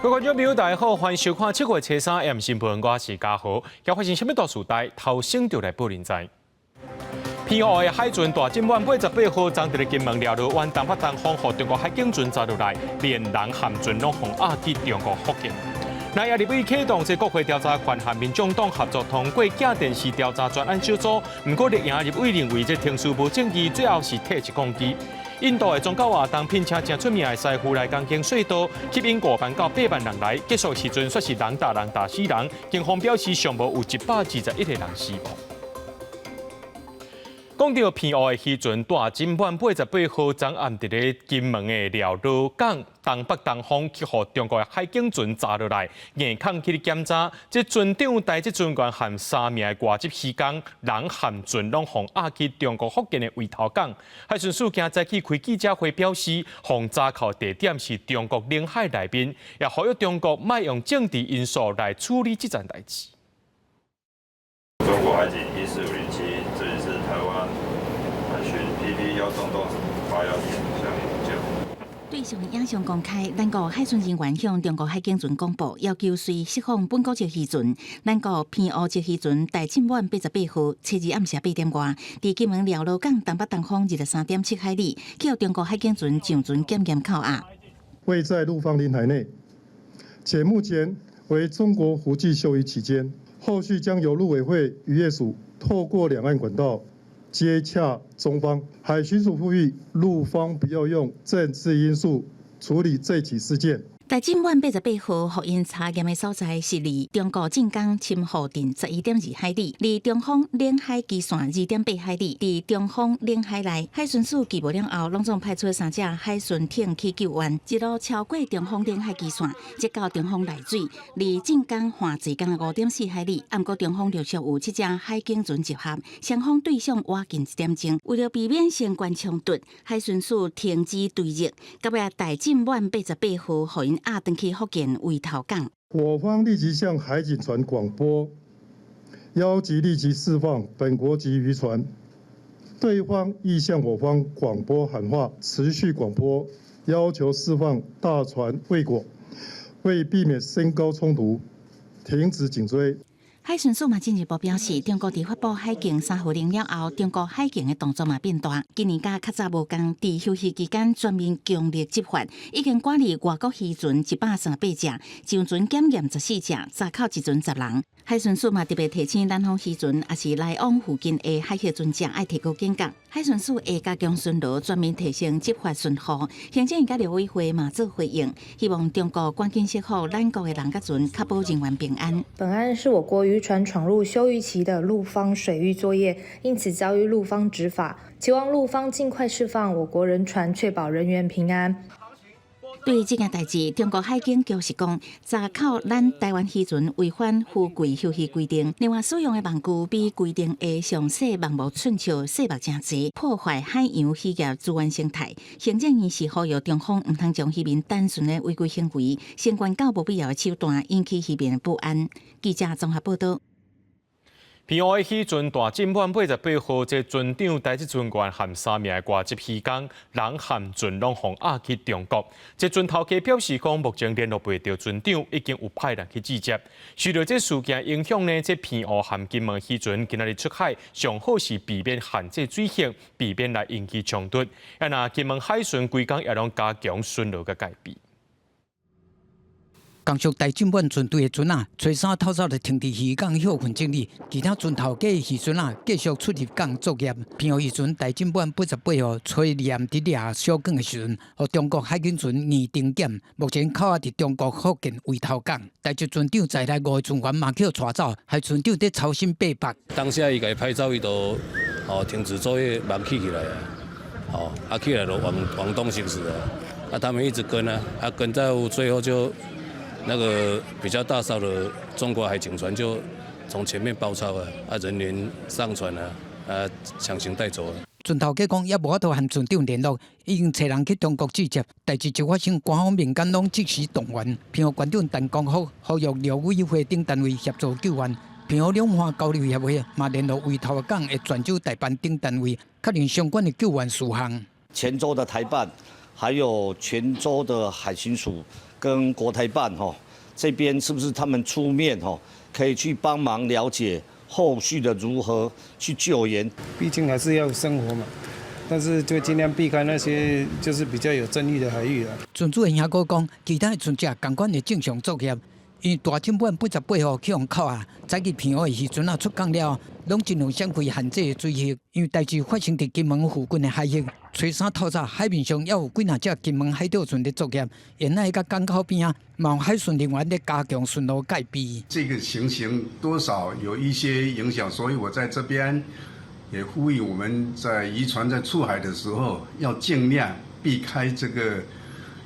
各位觀眾朋友，大家好，歡迎收看七月初三 M 新聞，我是嘉豪。今發生啥物大事代，頭先就來報您知。澎湖的海巡大進滿88號，昨佇咧金門廖羅灣東北東方，予中國海警船查落來，連人和船攏予押去中國福建。那也立委啟動這國會調查權和民眾黨合作通過鏡電視調查專案小組，毋過綠營立委認為這程序無正義，最後是退一攻擊。印度的宗教活動聘請誠出名的師傅來講經說道，吸引5萬到8萬人來。結束時陣，煞是人踏人踏死人。警方表示，上無有121個人死亡。講到澎湖的漁船大進滿88號，昨暗佇咧金門的廖羅港東北東方，去予中國的海警船查落來，硬扛去檢查。這船長帶這船員和三名的外籍漁工，人和船攏予押去中國福建的圍頭港。海巡署今早起開記者會表示，予查扣地點是中國領海內面，也呼籲中國莫用政治因素來處理這件代誌。中國海警14-507，這裡是台灣海巡 PP 1洞洞81點向你呼叫。對上影像公開，咱國海巡人員向中國海警船廣播，要求隨釋放本國籍漁船。咱國澎湖籍漁船大進滿88號，初二暗時8點外，佇金門廖羅港東北東方23.7海里，予中國海警船上船檢驗扣押。位在陸方領海內，且目前為中國伏季休漁期間。後續將由陸委會漁業署透過兩岸管道接洽中方。海巡署呼籲陸方不要用政治因素處理這起事件。大進滿88號，予𪜶查驗的所在是離中國晉江深滬鎮11.2海里，離中方領海基線2.8海里。佇中方領海內，海巡署緝無了後，攏總派出三隻海巡艇去救援，一路超過中方領海基線，直到中方內水，離晉江旱濟干焦5.4海里。毋過中方陸續有七隻海警船集合，雙方對上倚近一點鐘。為著避免相關衝突，海巡署停止追擊，到尾大進滿88號，予𪜶押轉去福建圍頭港。我方立即向海警船廣播，要求立即釋放本國籍漁船。對方亦向我方廣播喊話，持續廣播要求釋放大船未果。為避免升高衝突，停止緊追。海巡署嘛進一步表示，中國佇發布海警三號令了後，中國海警的動作嘛變大。今年佮較早無仝，佇休漁期間全面強力執法，已經趕離外國漁船138隻，上船檢驗14隻，查扣一船10人。海巡署嘛特別提醒南方漁船，抑是來往附近的海峽船隻愛提高警覺。海巡署會加強巡邏，全面提升執法巡護。行政院佮陸委會嘛做回應，希望中國趕緊釋放咱國的人佮船，確保人員平安。本案是我國漁船闖入休漁期的陸方水域作業，因此遭遇陸方執法，期望陸方盡快釋放我國人船，確保人員平安。對這件代誌，中國海警局是講，查扣咱台灣漁船違反伏季休漁規定，另外使用的網具比規定的上細網目寸尺細目誠濟，破壞海洋漁業資源生態。行政院是呼籲中方毋通將漁民單純的違規行為，升懸到無必要的手段，引起漁民的不安。記者綜合報道。澎湖的漁船大進滿88號，這船長帶這船員和三名的外籍漁工，人和船攏予押去中國。這船頭家表示講，目前聯絡袂著船長，已經有派人去接。受著這事件影響呢，這澎湖和金門漁船今仔日出海，上好是避免限制水域，避免來引起衝突。啊，若金門海巡規工也攏加強巡邏佮戒備。共屬大進滿船隊的船仔，初三透早就停佇漁港歇睏整理，其他船頭家的漁船仔繼續出入港作業。澎湖漁船大進滿88號，初二暗佇掠小港的時陣，予中國海警船硬定檢，目前扣押佇中國福建圍頭港。台籍船長在內五个船員嘛予帶走，害船長佇操心八百。當下伊共伊拍走，伊就停止作業，網起起來啊，啊起來就往往東行駛啊，啊他們一直跟啊，啊跟到最後就。那個比較大艘的中國海警船就從前面包抄啊，啊人員上船啊，啊強行帶走啊。船頭家講，猶無法度和船長聯絡，已經揣人去中國接。代誌一發生，官方民間攏即時動員。澎湖縣長陳光福呼籲陸委會等單位協助救援。澎湖兩岸交流協會嘛聯絡圍頭港的泉州台辦等單位，確認相關的救援事項。泉州的台辦，還有泉州的海巡署跟國台辦吼，這邊是不是他們出面吼，可以去幫忙了解後續的如何去救援？畢竟還是要生活嘛，但是就盡量避開那些就是比較有爭議的海域啦。船主的兄哥講，其他的船隻仝款會正常作業，因為大浸滿88號去予扣啊，早起澎湖的漁船仔出港了，攏盡量閃開限制的水域，因為代誌發生佇金門附近的海域，初三透早海面上猶有幾若隻金門海釣船佇作業，沿海佮港口邊仔，嘛有海巡人員咧加強巡邏戒備。這個情形多少有一些影響，所以我在這邊也呼籲我們在漁船在出海的時候，要盡量避開這個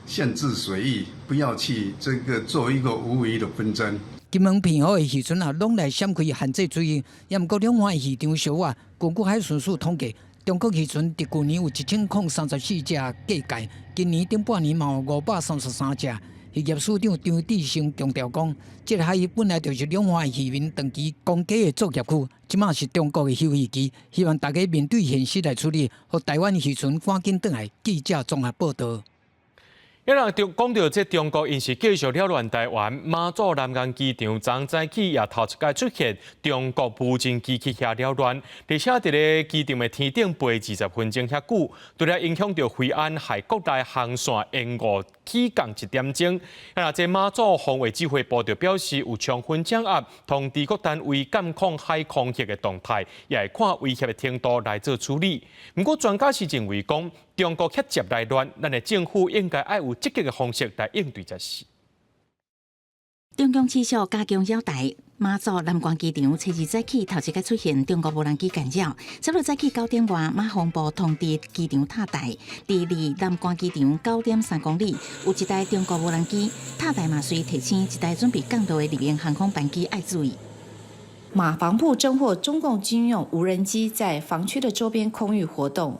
限制水域，不要去這個做一個無謂的紛爭。金門澎湖的漁船啊，攏來閃開限制水域，也毋過兩岸漁場相倚。根據海巡署統計，中國漁船佇舊年有1034隻過界，今年頂半年嘛有533隻。漁業署長張志生強調講，這個海域本來就是兩岸漁民長期公家的作業區，這馬是中國的休漁期，希望大家面對現實來處理，予台灣漁船趕緊轉來。記者綜合報道。一人講著這中國，𪜶是繼續擾亂台灣馬祖南竿機場，昨早起也頭一擺出現中國無人機去遐擾亂，而且佇咧機場的天頂飛20分鐘遐久，除了影響著飛安害國內航線延誤起降一點鐘。啊，這馬祖防衛指揮部就表示有充分掌握通知各單位監控海空域的動態，也會看威脅的程度來做處理。毋過專家是認為講，中國遐捷來亂，咱的政府應該愛有積極的方式來應對才是。中共持續加強擾台，馬祖南竿機場初二早起頭一擺出現中國無人機干擾，差不多早起9點外，馬防部通知機場塔台，佇離南竿機場9.3公里有一台中國無人機，塔台嘛隨提醒一台準備降落的立榮航空班機愛注意。馬防部偵獲中共軍用無人機在防區的周邊空域活動，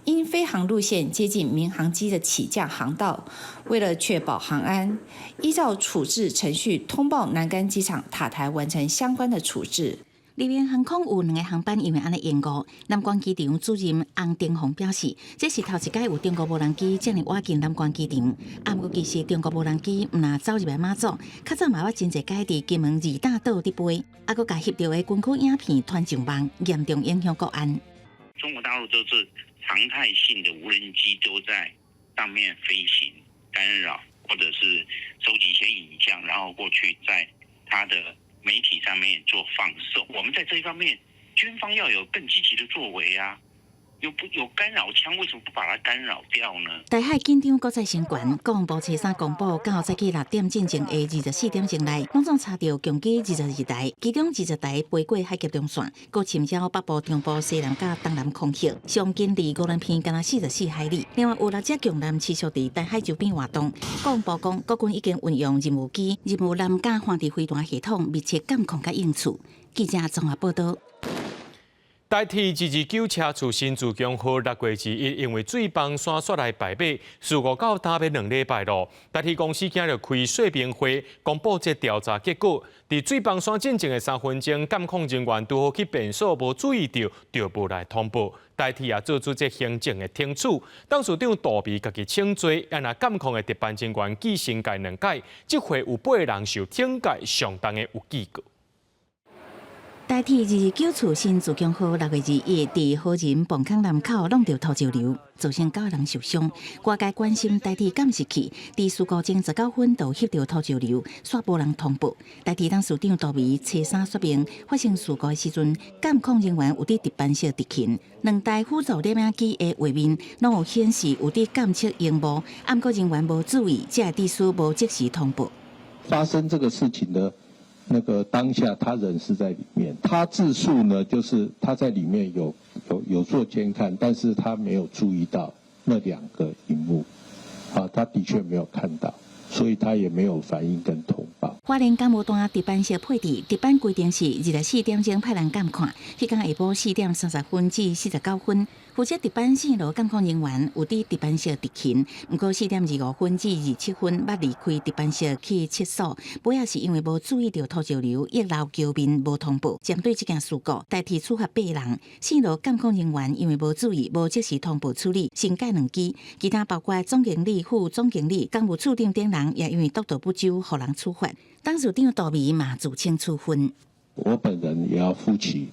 因飛航路線接近民航機的起降航道，為了確保航安，依照處置程序通報南竿機場塔台完成相關的處置。立榮航空有兩个航班因為按呢延誤。南竿機場主任洪定宏表示，這是頭一擺有中國無人機遮爾倚近南竿機場。啊，毋過其實中國無人機毋若走入來馬祖，較早嘛捌真濟擺佇金門二大島佇飛，啊，閣共翕著的軍區影片傳上網，嚴重影響國安。中國大陸都是常態性的無人機都在上面飛行干擾，或者是收集一些影像，然後過去在它的媒體上面做放送。我們在這一方面，軍方要有更積極的作為啊！有不有干擾槍，為什麼不把它干擾掉呢？台海緊張閣再升懸，國防部初三公布，到早起6點進前的24點鐘內，攏總查著共機22台，其中20台飛過海峽中線，閣侵擾北部、中部、西南佮東南空域，上近離鵝鑾鼻敢若44海里。另外有六隻共艦持續佇台海周邊活動。國防部講，國軍已經運用任務機、任務艦佮反制飛彈系統，密切監控佮應處。記者綜合報道。台鐵229車次新自強號6月21因為水崩山煞來敗馬，事故到今欲2禮拜囉。台鐵公司今日開說明會，公布這調查結果。佇水崩山進前的3分鐘，監控人員拄好去便所，無注意著，就無來通報。台鐵也做出這行政的懲處，董事長杜眉家己請罪，啊若監控的值班人員記懲戒兩改，這回有八人受懲戒，相當的有記過。台鐵229次新自強號6月21佇好仁磅空南口挵著土石流，造成九人受傷。外界關心台鐵監視器佇事故前19分就翕著土石流，煞無人通報。台鐵董事長杜眉初三說明，發生事故的時陣，監控人員有佇值班室執勤，兩台輔助攝影機的畫面攏有顯示有佇監測螢幕，毋過人員無注意，才會致使無即時通報。發生這個事情的那個當下，他人是在裡面。他自述呢，就是他在裡面有做監看，但是他沒有注意到那兩個螢幕，啊，他的確沒有看到，所以他也沒有反應跟通報。花蓮港務段值班室配置，值班規定是24點鐘派人監看。彼工下晡4點30分至49分，負責值班線路監控人員有佇值班室執勤，毋過4點25分至27分捌離開值班室去廁所，尾仔是因為無注意著土石流溢流橋面無通報。針對這件事故，台鐵處罰八人，線路監控人員因為無注意，無即時通報處理，懲戒兩支。其他包括總經理、副總經理、工務處長等人，也因為督導不周，予人處罰。董事長杜眉嘛自請處分。我本人也要負起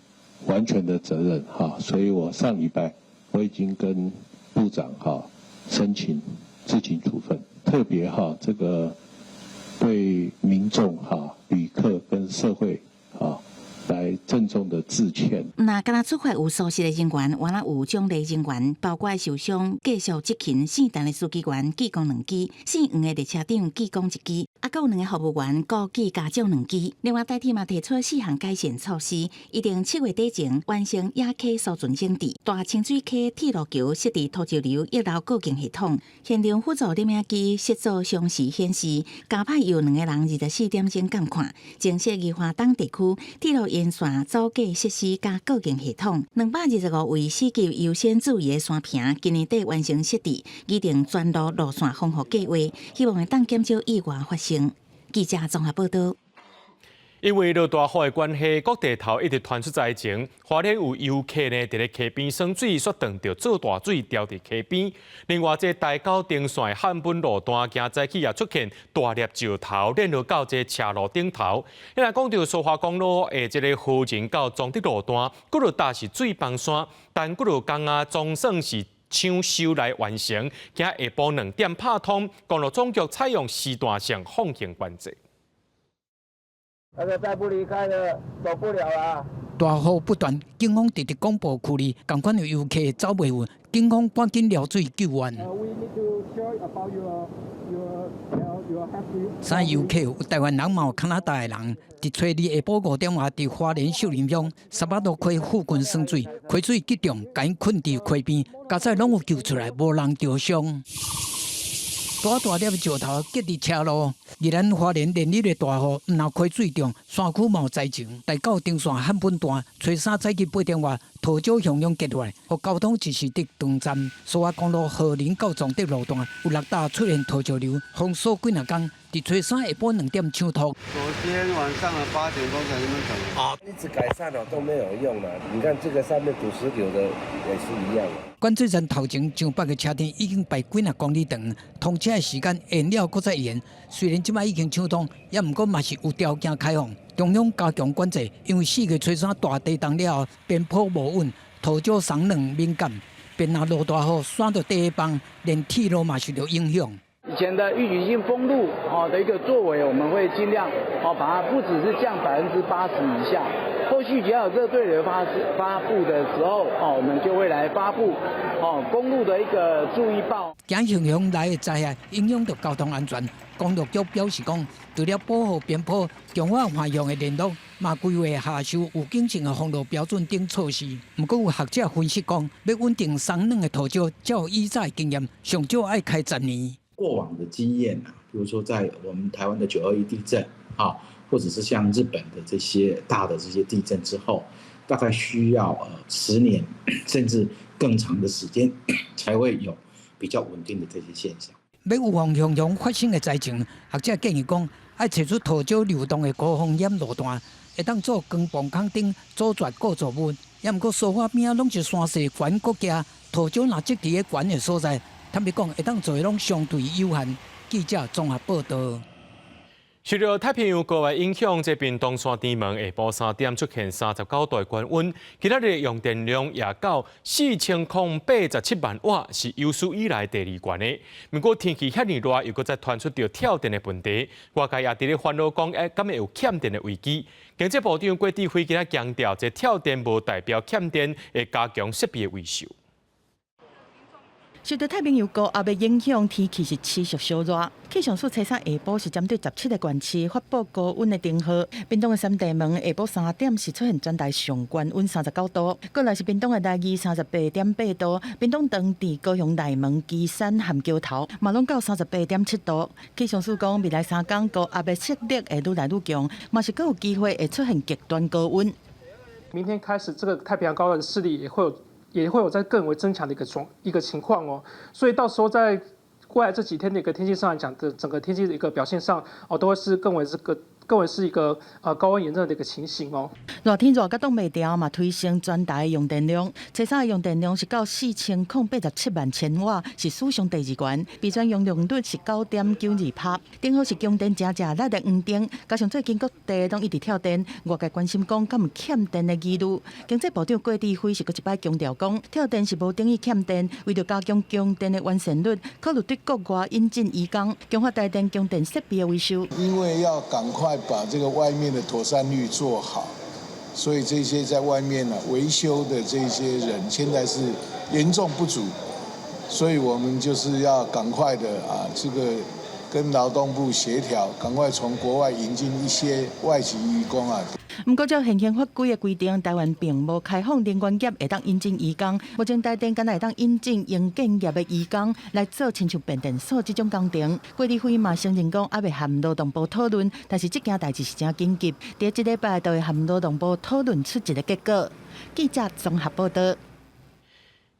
完全的責任，哈，所以我上禮拜我已經跟部長哈申請自請處分，特別哈這個對民眾哈旅客跟社會哈來鄭重的致歉。若敢若處罰有疏失的人員，還有獎勵人員，包括受傷繼續執勤姓陳的書記員記功兩支，姓黃的列車長記功一支，啊，閣有兩个服務員各記嘉獎兩支。另外，台鐵嘛提出四項改善措施，預定7月底前完成野溪疏浚整治，大清水溪鐵路橋設置土石流溢流告警系統，現場輔助攝影機設做雙時顯示，加派由兩个人24點鐘監看，增設宜花東地區鐵路沿線阻隔設施佮告警系統，225位四級優先注意的山坪，今年底完成設置，擬定全路路線防護計畫，希望會當減少意外發生。記者綜合報導。因為落大雨的關係，各地頭一直傳出災情。花蓮有遊客呢，佇咧溪邊耍水，煞撞著做大水，掉佇溪邊。另外，這台九丁線漢本路段，今早起也出現大粒石頭，連落到這車路頂頭。若講著蘇花公路的這个和仁到彰德路段，幾落搭是水崩山，但幾落工啊總算是搶修來完成，今下晡2點拍通，公路總局採用時段性放行管制。那個再不離開的，走不了啦。大雨不斷，警方直直廣播區裡，仝款有遊客走袂去，警方趕緊撩水救援。三遊客有台灣人，嘛有加拿大的人。佇初二下晡5點外，佇花蓮秀林鄉沙巴路溪附近耍水，溪水激漲，共𪜶困佇溪邊，佳哉攏有救出來，無人著傷。大大粒石頭結佇車路，宜蘭花蓮連日的大雨，毋但溪水漲，山區嘛有災情。台九丁線漢本段，初三早起8點外，土石洶湧結落來，予交通一時得斷站。蘇花公路和林到彰德路段有六搭出現土石流，封鎖幾若工。佇初三下晡2點搶通。昨天晚上的8點鐘在那邊等。啊，一直改善了都沒有用了。你看這個上面土石流的也是一樣。管制站頭前上百個車隊已經排幾若公里長，通車的時間延了閣再延。雖然這擺已經搶通，也毋過嘛是有條件開放。中央加強管制，因為4月初三大地動了後，邊坡無穩，土石鬆軟敏感，便若落大雨，山就底崩，連鐵路嘛受著影響。以前的預警性封路的一個作為，我們會盡量把它不只是降80%以下。後續只要有熱對流發布的時候，我們就會來發布公路的一個注意報。驚洶湧來的災害影響著交通安全，公路局表示講，除了保護邊坡、強化橫向的聯絡，嘛規劃下修預警性的封路標準等措施。毋過有學者分析講，欲穩定鬆軟的土石，照以早的經驗，上少愛開10年。過往的經驗啊，比如說在我們台灣的9·21地震啊，或者是像日本的這些大的這些地震之後，大概需要10年甚至更長的時間，才會有比較穩定的這些現象。欲預防洶湧發生的災情，學者建議講，愛揣出土石流動的高風險路段，會當做光泵孔頂阻絕構造物。也毋過蘇花邊仔攏是山勢懸閣崎，土石若積佇咧懸的所在，坦白講，會當做的攏相對有限。記者綜合報導。受著太平洋高壓影響，這屏東山天門下晡3點出現39度的高溫，今仔日用電量也到4087萬瓦，是有史以來第二懸的。毋過天氣遐爾熱，又閣再傳出著跳電的問題，外界也佇咧煩惱講，敢會有欠電的危機？經濟部長郭智輝今仔強調，這跳電無代表欠電，會加強設備的維修。受著太平洋高壓的影響，天氣是持續燒熱。氣象署初三下晡是針對17個縣市發布高溫的燈號。屏東的三地門下晡3點是出現全台上懸溫39度，過來是屏東的內義38.8度，屏東長治、高雄內門、旗山和橋頭嘛攏到38.7度。氣象署講，未來3工高壓的勢力會愈來愈強，嘛是閣有機會會出現極端高溫。明天開始，這個太平洋高壓的勢力也會有也會有在更為增強的一個狀一個情況哦。所以到時候在未來這幾天的一個天氣上來講的整個天氣的一個表現上，哦，都會是更為這個。更為是一個高溫炎熱的一個情形哦。熱天熱甲擋袂牢嘛，推升全台用電量。初三的用電量是到4087萬千瓦，是史上第二懸。比全用量率是9.92%。頂好是供電誠正力的黃燈，加上最近各地攏一直跳電，外界關心講敢有欠電的疑慮。經濟部長郭智輝是閣一擺強調講，跳電是無等於欠電，為著加強供電的完善率，考慮對國外引進移工，強化台電供電設備的維修。因為要趕快把這個外面的妥善率做好，所以這些在外面呢維修的這些人現在是嚴重不足，所以我們就是要趕快的啊，這個跟勞動部協調，趕快從國外引進一些外籍移工啊。毋過，照現行法規的規定，台灣並無開放能源業會當引進移工。目前台電敢若會當引進營建業的移工來做親像變電所這種工程。郭智輝嘛承認講，猶未和勞動部討論，但是這件代誌是誠緊急，佇這禮拜就會和勞動部討論出一個結果。記者綜合報道。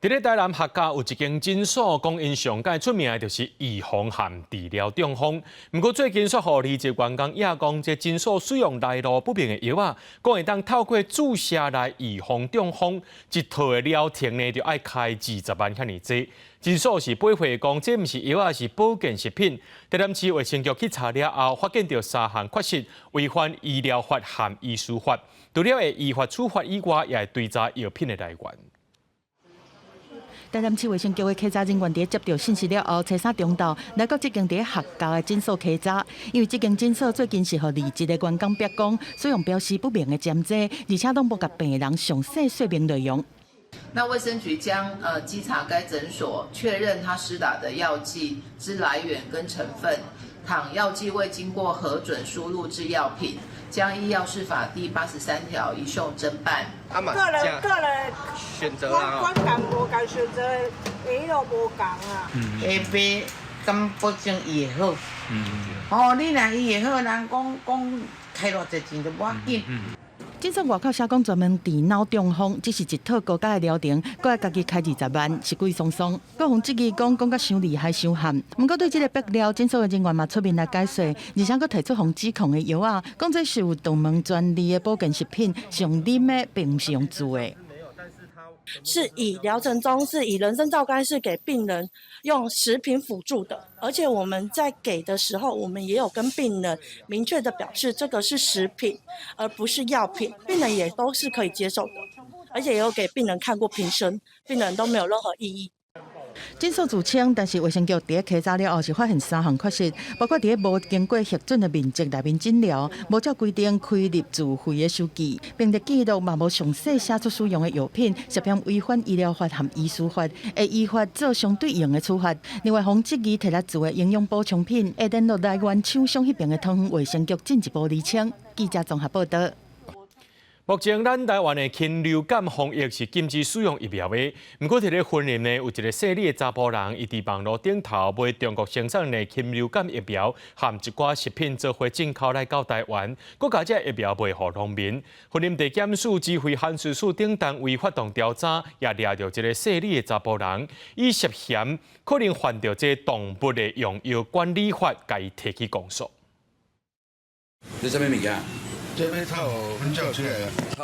佇咧台南客家有一間診所，講𪜶上蓋出名的就是預防和治療中風。毋過最近煞予離職員工也講，這診所使用來路不明的藥仔，講會當透過注射來預防中風，一套的療程呢就愛開20萬遐爾濟。診所是駁回講，這毋是藥仔，是保健食品。台南市衛生局去查了後，發現著三項確實違反醫療法和醫師法，除了會依法處罰以外，也會追查藥品的來源。台南市衛生局的稽查人員佇接著信息了後，初三中晝來到這間佇客家的診所稽查，因為這間診所最近是予離職的員工逼供，使用標示不明的針劑，而且攏無共病人詳細說明內容。那衛生局將稽查該診所，確認他施打的藥劑之來源跟成分，倘藥劑未經過核准輸入之藥品，將依藥事法第83條移送偵辦。個人選擇啦，觀感無仝，選擇的藥無仝啊。下病敢保證伊會好。哦，你若伊會好，人講講開偌濟錢都無要緊。診所外口寫講專門治腦中風，只是一套高價的療程，閣愛家己開20萬，是貴桑桑。閣予質疑講講甲傷厲害、傷悍。毋過對這個爆料，診所的人員嘛出面來解說，而且閣提出予指控的藥仔，講這是有獨門專利的保健食品，是用啉的，並毋是用注的。是以療程中是以人參皂苷是給病人用食品輔助的，而且我們在給的時候，我們也有跟病人明確的表示這個是食品，而不是藥品，病人也都是可以接受的，而且也有給病人看過瓶身，病人都沒有任何異議。診所自稱，但是衛生局佇咧稽查了後是發現三項缺失，包括佇咧無經過核准的面積內面診療，無照規定開立自費的收據，病歷記錄嘛無詳細寫出使用的藥品，涉嫌違反醫療法和醫師法，會依法做相對應的處罰。另外，予質疑提來做的營養補充品，會聯絡來源廠商彼爿的桃園衛生局進一步釐清。記者綜合報道。目前咱台灣的禽流感防疫是禁止使用疫苗的。毋過，佇咧雲林呢，有一個姓李的查埔人，伊佇網路頂頭買中國生產的禽流感疫苗，含一寡食品做伙進口來到台灣，閣共這疫苗賣予農民。雲林地檢署指揮海巡署等單位發動調查，也掠著這個姓李的查埔人，伊涉嫌可能犯著這動物的用藥管理法，共伊提起公訴。這啥物物件？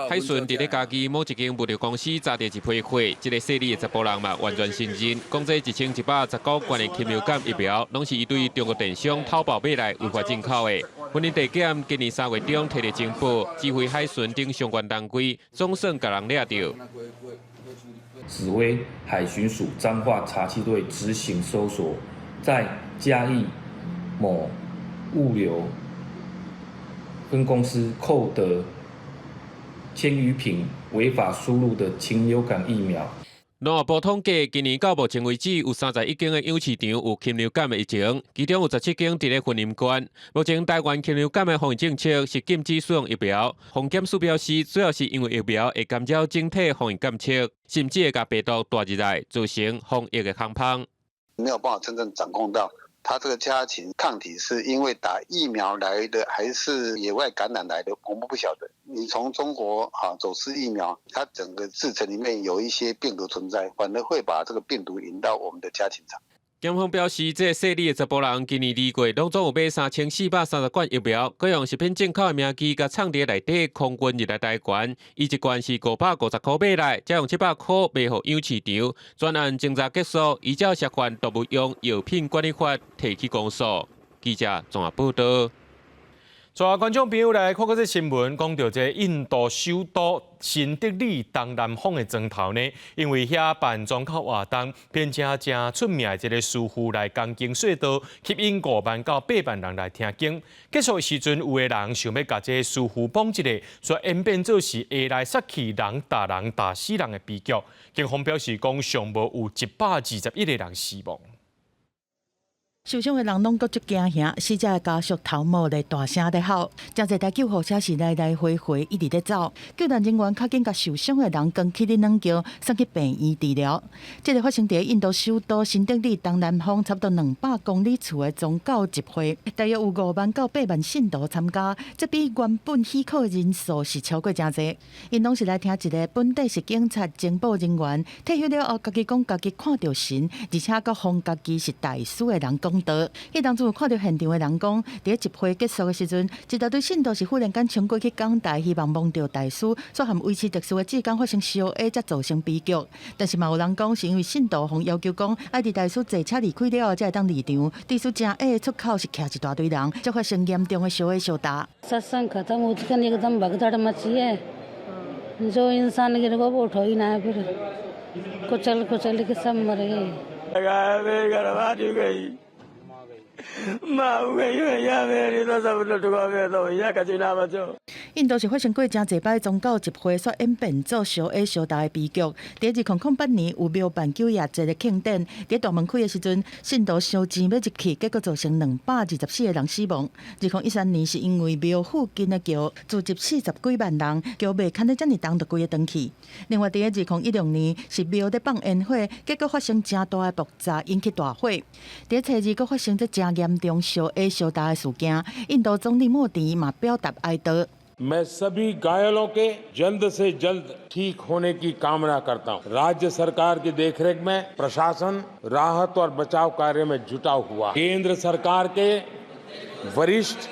海巡佇咧嘉義某一間物流公司查著一批貨，這個姓李的查埔人嘛完全承認，講這1119罐的禽流感疫苗，攏是伊對中國電商淘寶買來違法進口的。雲林地檢今年3月中提著情報，指揮海巡等相關單位，總算共人掠著。指揮海巡署彰化查緝隊執行搜索，在嘉義某物流分公司扣得千餘瓶違法輸入的禽流感疫苗。農業部統計，今年到目前為止，有31間的養飼場有禽流感的疫情，其中有17間佇咧雲林縣。目前台灣禽流感的防疫政策是禁止使用疫苗。防檢署表示，主要是因為疫苗會干擾整體防疫監測，甚至會共病毒帶入來，造成防疫的空縫。沒有辦法真正掌控到他這個家禽抗體是因為打疫苗來的，還是野外感染來的，我們不曉得。你從中國啊走私疫苗，它整個製程裡面有一些病毒存在，反而會把這個病毒引到我們的家禽場。檢方表示，這個細膩的查埔人今年二月攏總有買3430罐疫苗，閣用食品進口的名義，共藏佇內底空運入來台灣。伊一罐是550箍買來，才用700箍賣予養飼場。專案偵查結束，依照涉犯動物用藥品管理法提起公訴。記者綜合報道。帶觀眾朋友來看這新聞，講著這印度首都新德里東南方的磚頭呢，因為遐辦宗教活動，變成誠出名的一個師傅來講經說道，吸引5萬到8萬人來聽經。結束的時陣，有的人想欲共這個師傅碰一下，煞演變做是下來殺去人打人打死人的悲劇。警方表示講，上無有121個人死亡。受傷的人攏閣足驚嚇，死者的家屬頭毛咧大聲咧吼，誠濟台救護車是來來回回一直咧走，救援人員較緊共受傷的人扛起咧軟轎送去病院治療。這個發生佇印度首都新德里東南方差不多200公里處的宗教集會，大約有5萬到8萬信徒參加，這比原本許可人數是超過誠濟。𪜶攏是來聽一個本底是警察情報人員退休了後，家己講家己看著神，而且閣封家己是大師的人講道。彼當陣有看著現場的人講，佇集會結束的時陣，一大堆信徒是忽然間衝過去講台，希望摸著大師，煞和維持秩序的志工發生相打，才造成悲劇。但是嘛有人講，是因為信徒予要求講，愛佇大師坐車離開了後，才會當離場。大師誠矮的出口是徛一大堆人，才發生嚴重的相打相打。 सत्संग खत्म हो चुका, एकदम भगदड़ मची है। जो इंसान गिर गो वो उठो ही ना, फिर कुचल कुचल के सब मर गए। मेरी घरवाली गई, माँ गई, भैया मेरी तो सब लुट गए तो भैया कछु ना बचो。印度是發生過誠濟擺宗教集會，煞演變做相打相打的悲劇。佇2008年有廟辦九夜節的慶典，佇大門開的時陣，信徒燒錢欲入去，結果造成224個人死亡。2013年是因為廟附近的橋聚集40幾萬人，橋袂牽得遮爾重，就規个斷去。另外，佇2016年是廟咧放煙火，結果發生誠大的爆炸，引起大火。佇初二閣發生這誠嚴重相打相打的事件，印度總理莫迪嘛表達哀悼。 मैं सभी घायलों के जल्द से जल्द ठीक होने की कामना करता हूं। राज्य सरकार की देखरेख में प्रशासन राहत और बचाव कार्य में जुटा हुआ। केंद्र सरकार के वरिष्ठ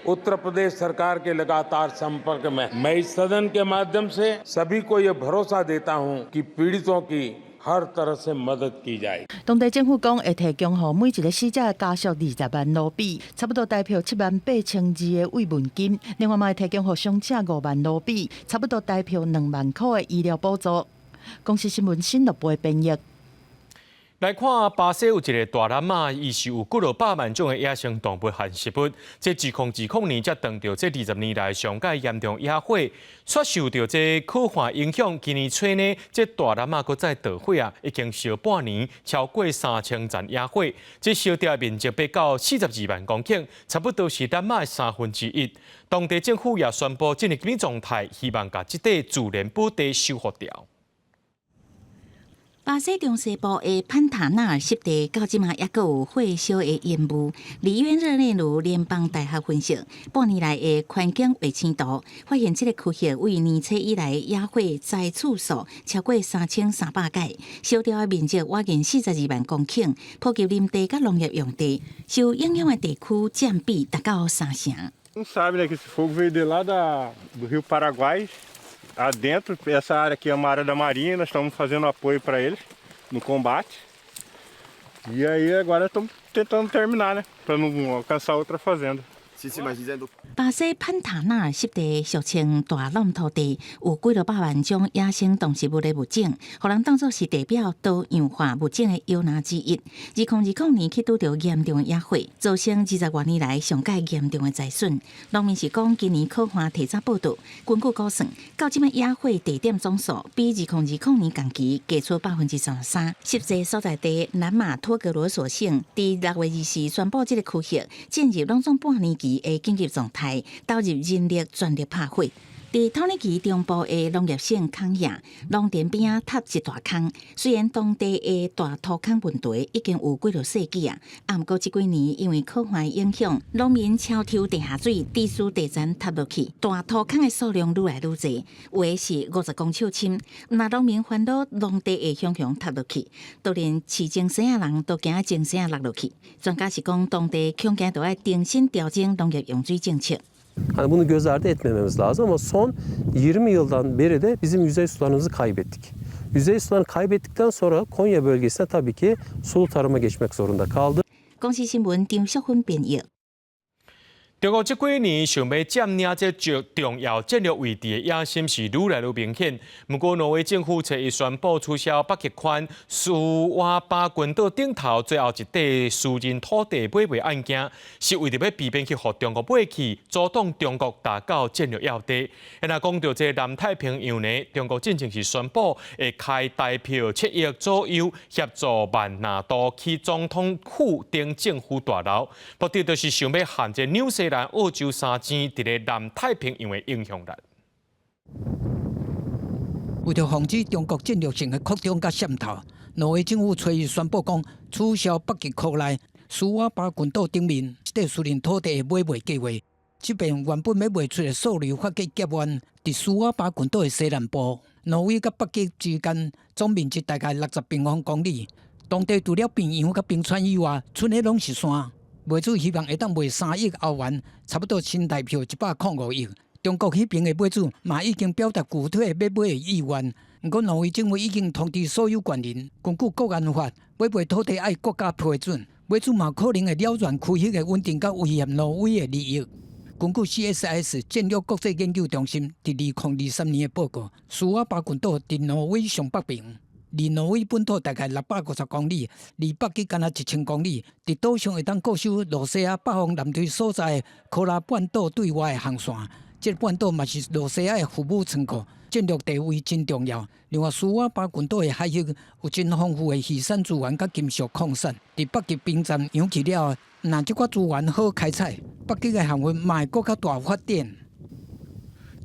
उत्तर प्रदेश सरकार के लगातार संपर्क में। मैं इस सदन के माध्यम से सभी को ये भरोसा देता हूं कि पीड़ितों की हर तरह से मदद की जाएगी。當地政府講會提供予每一個死者的家屬20萬盧比，差不多台票7萬8200的慰問金。另外嘛會提供予傷者5萬盧比，差不多台票2萬箍的醫療補助。公視新聞新樂部編譯。來看巴西有一个大湳仔，伊是有幾落百萬種的野生動物和植物。這2020年才當著這20年來上蓋嚴重野火，煞受著這洘旱影響。今年初呢，這大湳仔閣再著火啊，已經燒半年，超過3000層野火，這燒掉的面積達到42萬公頃，差不多是湳仔的1/3。當地政府也宣布進入緊急狀態，希望共這塊自然寶地修復掉。巴西中西部的潘塔納爾濕地，到這馬猶閣有火燒的煙霧。里約熱內盧聯邦大學分析，半年來的環境衛星圖，發現這个區域為年初以來野火災次數超過3300擺，燒掉的面積倚近42萬公頃，波及林地佮農業用地，受影響的地區佔比達到三成。 Sabe, né, que esse fogo veio de lá do Rio Paraguai, adentro. Essa área aqui é uma área da Marinha, nós estamos fazendo apoio para eles no combate. E aí agora estamos tentando terminar, né, para não alcançar outra fazenda. 巴西潘塔納爾濕地俗稱大湳土地，有幾落百萬種野生動植物的物種，予人當作是代表多樣化物種的搖籃之一。2020年去拄著嚴重的野火，造成20外年來上蓋嚴重的災損。農民是講，今年洘旱提早報到，根據估算，到這擺野火地點總數比2020年同期加出33%。濕地所在地南馬托格羅索省，佇6月24宣布這个區域進入攏總半年期的緊急狀態，投入人力全力拍火。佇土耳其中部的農業省孔亞農田邊仔塌一大空，雖然當地的大土空問題已經有幾落世紀啊，啊，毋過這幾年因為洘旱影響，農民超抽地下水，致使地層塌落去，大土空的數量愈來愈濟，有的是50公尺深。若農民煩惱農地會雄雄塌落去，都連飼精牲仔人都驚精牲仔落落去。專家是講，當地恐驚著愛重新調整農業用水政策。 Hani bunu göz ardı etmememiz lazım ama son 20 yıldan beri de bizim yüzey sularımızı kaybettik. Yüzey sularını kaybettikten sonra Konya bölgesine tabii ki sulu tarıma geçmek zorunda kaldı. 公視新聞張淑芬編譯。中國這幾年想欲佔領這重要戰略位置的野心是愈來愈明顯。毋過，挪威政府昨日宣布取消北極圈斯瓦巴群島頂頭最後一塊私人土地買賣案件，是為著欲避免去予中國買去，阻擋中國達到戰略要地。若講著這南太平洋呢，中國進前是宣布會開台票7億左右協助萬那杜起總統府等政府大樓，目的就是想欲限制紐西蘭、澳洲三星佇咧南太平洋的影響力。為著防止中國戰略性的擴張佮滲透，挪威政府昨日宣布講取消北極圈內斯瓦巴群島頂面這塊私人土地的買賣計劃。這邊原本欲賣出的數量發給夾灣，佇斯瓦巴群島的西南部，挪威佮北極之間總面積大概60平方公里。當地除了平原佮冰川以外，賰的攏是山。賣主希望會當賣3億歐元，差不多新台票105億。中國彼爿的買主嘛已經表達具體的欲買的意願，毋過挪威政府已經通知所有權人，根據國安法，買賣土地愛國家批准，買主嘛可能會擾亂區域的穩定，佮威脅挪威的利益。根據 CSIS 戰略國際研究中心佇2023年的報告，斯瓦巴群島佇挪威上北邊。離挪威本土大概650公里，離北極干焦1000公里。佇島上會當固守露西亞北方艦隊所在的科拉半島對外的航線。這個半島嘛是露西亞的父母倉庫，戰略地位真重要。另外，斯瓦巴群島的海域有真豐富的魚產資源佮金屬礦產。佇北極冰站融去了後，若這寡資源好開採，北極的航運嘛會閣較大發展。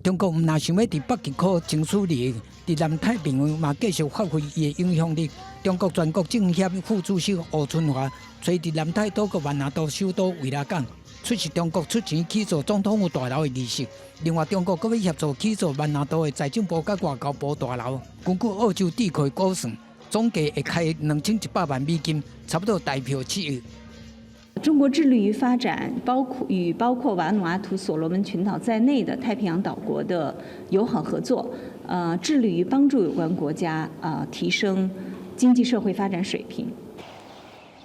中國毋但想欲佇北極箍爭取利益，佇南太平洋嘛繼續發揮伊的影響力。中國全國政協副主席胡春華揣佇南太島國萬那杜首都維拉港出席中國出錢起造總統府大樓的儀式。另外，中國閣欲協助起造萬那杜的財政部佮外交部大樓。根據澳洲智庫估算，總計會開2100萬美金，差不多台票7億。中國致力於發展包括與包括瓦努阿圖、所羅門群島在內的太平洋島國的友好合作，致力於幫助有關國家提升經濟社會發展水平。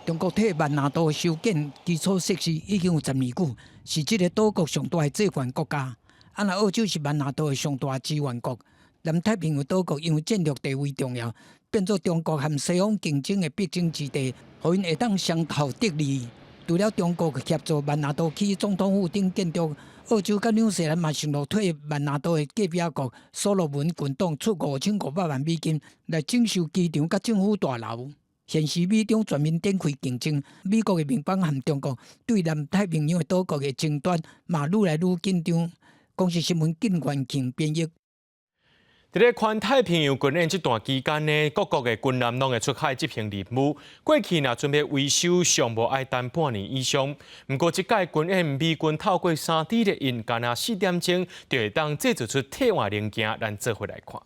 中國替萬那杜修建基礎設施已經有10年久，是這個島國上大的債權國家。啊，若澳洲是萬那杜的上大支援國。南太平洋島國因為戰略地位重要，變做中國和西方競爭的必爭之地，予𪜶會當雙頭得利。除了中國協助萬那杜起總統府等建築，澳洲佮紐西蘭嘛承諾替萬那杜的隔壁國所羅門群島出5500萬美金來整修機場佮政府大樓。現時美中全面展開競爭，美國的盟邦和中國對南太平洋的島國的爭端嘛愈來愈緊張。公視新聞靳元慶編譯。佇咧環太平洋軍演這段期間呢，各國的軍艦攏會出海執行任務。過去若準備維修，上無愛等半年以上。毋過這屆軍演，美軍透過3D 列印，干焦4點鐘就會當製造出替換零件，咱做伙來看。